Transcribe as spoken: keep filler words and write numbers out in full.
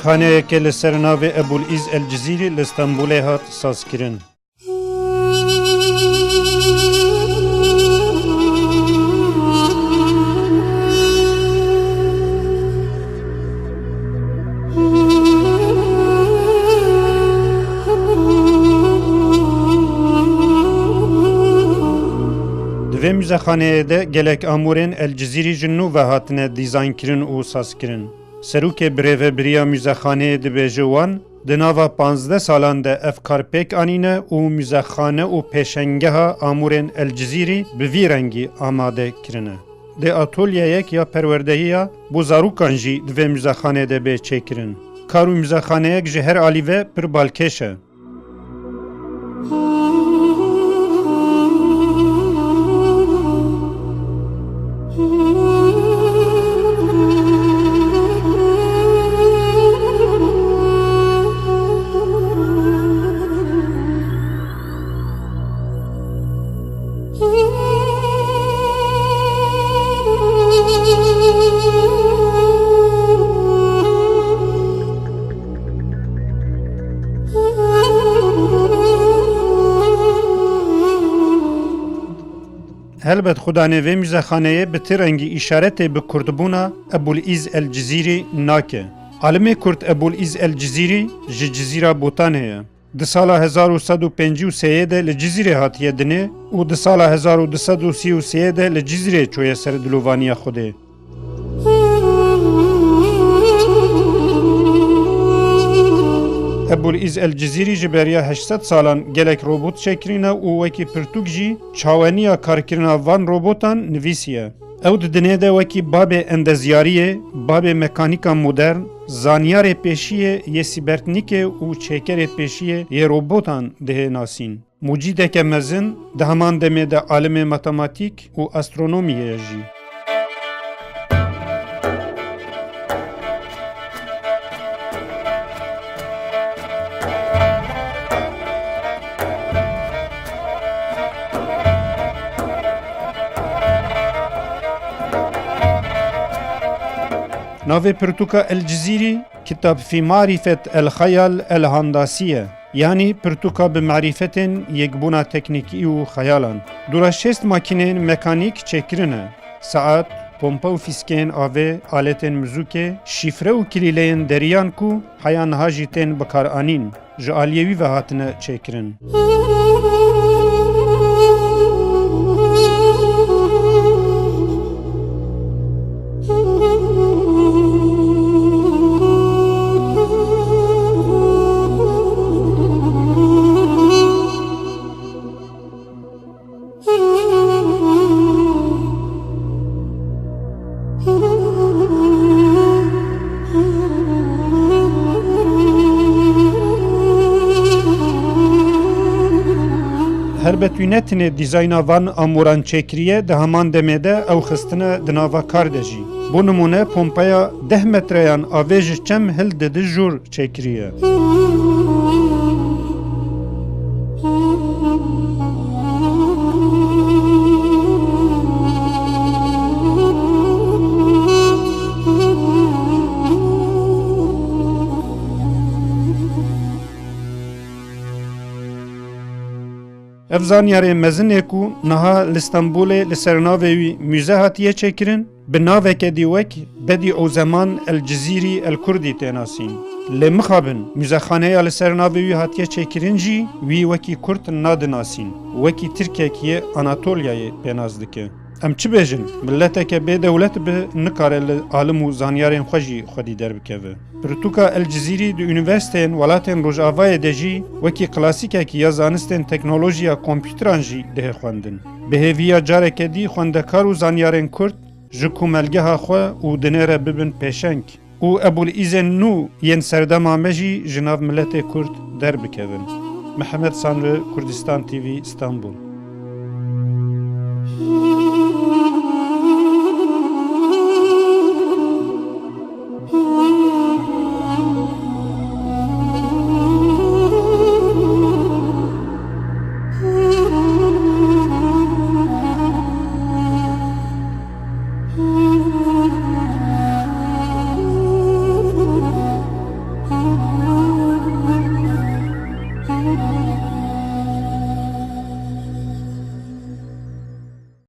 Xaneyeke li ser navê Ebûl Îz El Cizîrî li Stenbolê hat sazkirin. Di vê muzexaneyê de gelek amûrên El Cizîrî ji nû ve hatine dîzaynkirin û sazkirin. Serokê birêvebiriya muzexaneyê dibêje wan di nava panzdeh salan de ev kar pêk anîne û muzexane û pêşengeha amûrên El Cizîrî bi vî rengî amade kirine. Dê atolyeyek ya perwerdehiya bo zarokan jî di vê muzexanê de bê çêkirin. Kar û muzexaneyek ji her alî ve pir balkêş e. Helbet xudanê vê muzexaneyê bi ti rengî îşaretê bi kurdbûna Ebûl Îz El Cizîrî nake. Alimê kurd Ebûl Îz El Cizîrî ji Cizîra Botanê ye. Di sala hezar û sed û pêncî û sê de li Cizîrê hatiye dinê û di sala hezar û du sed û sî û sê de li Cizîrê çûye ser dilovaniya Xwedê. Ebûl Îz El Cizîrî ji beriya heşt sed salan gelek robot çêkirîne û wekî pirtûk jî çaweniya karkirina van robotan nivîsiye. Ew di dinê de wekî babê endezyariyê, babê mekanîka modern, zanyarê pêşiyê yê sîbertnîkê û çêkerê pêşiyê yê robotan dihê nasîn. Mucîdeke mezin, di heman demê de alimê matematîk û astronomiyê ye jî. Navê pirtûka El Cizîrî, Kitab fî Marîfet El Xeyal El Handasî ye, yanî pirtûka bi marîfetên yekbûna teknîkî û xeyalan. Dûra şêst makîneyên mekanîk çêkirine. Saet, pompa û fîskeyên avê, aletên muzûkê, şîfre û kilîleyên deriyan ku heya niha jî tên bikaranîn, ji aliyê wî ve hatine çêkirin. Helbet wî ne tenê dîzayna van amûran çêkiriye, di heman demê de ew xistine di nava kar de jî. Bo nimûne, pompeya deh metreyan avê ji çem hildidi jûr çêkiriye. Ev zanyarê mezin ê ku niha li Stenbolê li ser navê wî muze hatiye çêkirin, bi naveke dî wek Bedî Ozeman El Cizîrî El Kurdî tê nasîn. Lê mixabin, muzexaneya li ser navê wî hatiye çêkirin jî wî wekî kurd nadinasîn, wekî tirkek yê Anatolyayê pênas dike. Em çi bêjin? Mileteke bê dewlet bi nikare li alim û zanyarên xwe jî xwedî derbikeve. Pirtûka El Cizîrî di unîversîteyên welatên Rojavayê de jî wekî klasîkek ya zanistên teknolojiya kompûteran jî dihê xwendin. Bi hêviya careke dî xwendekar û zanyarên kurd ji komelgeha xwe û dinê re bibin pêşeng û Ebûl Îzên nû yên serdema me jî ji nav miletê kurd derbikevin. Mihemed Sanri, Kurdistan T V, Stenbul.